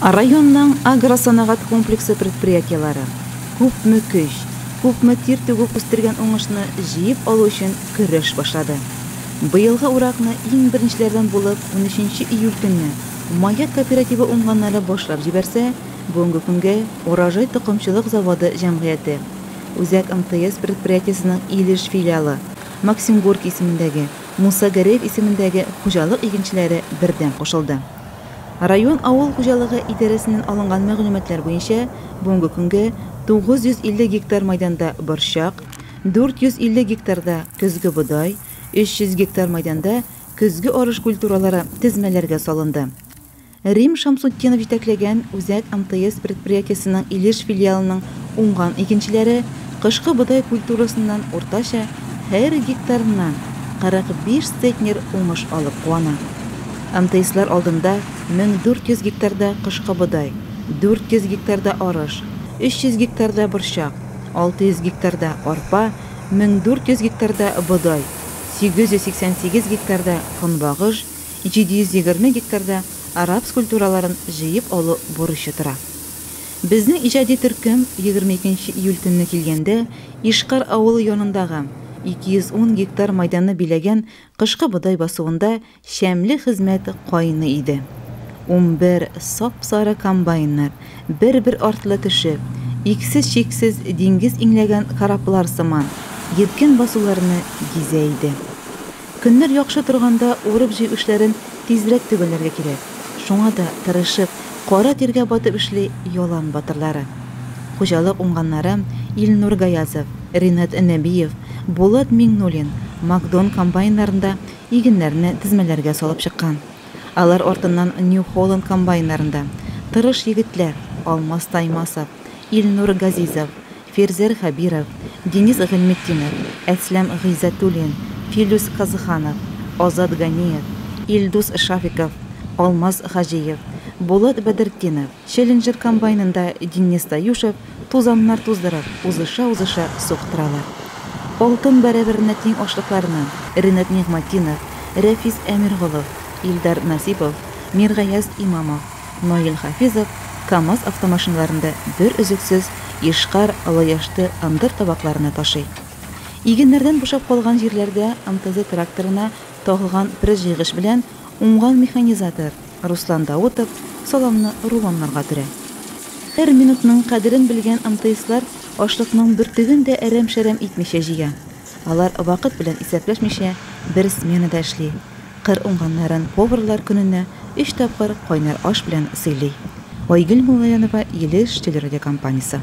Районның агросәнәгать комплексы предприятиеләре күпме көч, күпме тир түгеп үстергән уңышны җыеп алу өчен көрәш башлады. Быелгы уракны иң беренчеләрдән булып 13 июль көнне Маяк кооперативы уңганнары башлап җибәрсә, бүгенге көнгә Урожай токымчылык заводы җәмгыяте, Үзәк МТС предприятиесенең Илеш филиалы, Максим Горький исемендәге, Муса Гәрәев исемендәге хуҗалык игенчеләре бердәм кушылды. Район авыл хуҗалыгы идарәсеннән алынган мәгълүматлар буенча, бүгенге көнгә 950 гектар майданда борчак, 450 гектарда көзге бодай, 300 гектар майданда көзге арыш культуралары тезмәләргә салынды. Рим Шамсутдинов җитәкләгән Үзәк МТС предприятиесенең Илеш филиалының уңган игенчеләре кышкы бодай культурасыннан уртача һәр гектарыннан 45 центнер уңыш алып куана. МТСлар алдында 1400 гектарда кышкы бодай, 400 гектарда арыш, 300 гектарда борчак, 600 гектарда арпа, 1400 гектарда бодай, 888 гектарда көнбагыш, 720 гектарда рапс культураларын җыеп алу бурычы тора. Безнең иҗади төркем 22 июль көнне килгәндә Ишкар авылы янындагы 210 гектар майданны биләгән кышкы бодай басуында шәмле хезмәт кайный иде. 11 сап-сары комбайннар бер-бер артлы төшеп, иксез-чиксез диңгез иңләгән кораблар сыман, иркен басуларны гизә иде. Көннәр яхшы торганда урып-җыю эшләрен тизрәк төгәлләргә кирәк. Шуңа да тырышып, кара тиргә батып эшли ялан батырлары. Хуҗалык уңганнары Илнур Гаязов, Ринат Нәбиев, Булат Миңнуллин Макдон комбайннарында игеннәрне тезмәләргә салып чыккан. Алар артыннан Нью Холланд комбайннарында тырыш егетләр Алмаз Таймасов, Илнур Газизов, Фирзәр Хәбиров, Денис Гыйльметдинов, Әсләм Гыйззәтуллин, Филүс Казыханов, Азат Ганиев, Илдус Шафиков, Алмаз Хаҗиев, Булат Бәдертдинов, Челленджер комбайнында Денис Таюшев тузаннар туздырып, узыша-узыша суктыралар. Алтын бәрабәренә тиң ашлыкларны Ринат Нигъмәтдинов, Рәфис Әмирголов, Илдар Насипов, Миргаяз Имамов, Наил Хафизов КАМАЗ автомашиналарында бер өзексез Ишкар Лояшты ындыр табакларына ташый. Игеннәрдән бушап калган җирләрдә МТЗ тракторына тагылган пресс җыйгыч белән уңган механизатор Руслан Даутов саламны рулоннарга төрә. Һәр минутның кадерен белгән МТСлар ашлыкның бөртеген дә әрәм-шәрәм итмичә җыя. Алар вакыт белән исәпләшмичә бер сменада эшли. Кыр уңганнарын поварлар көненә өч тапкыр кайнар аш белән сыйлый. Айгөл Муллаянова, Илеш телерадиокомпаниясе.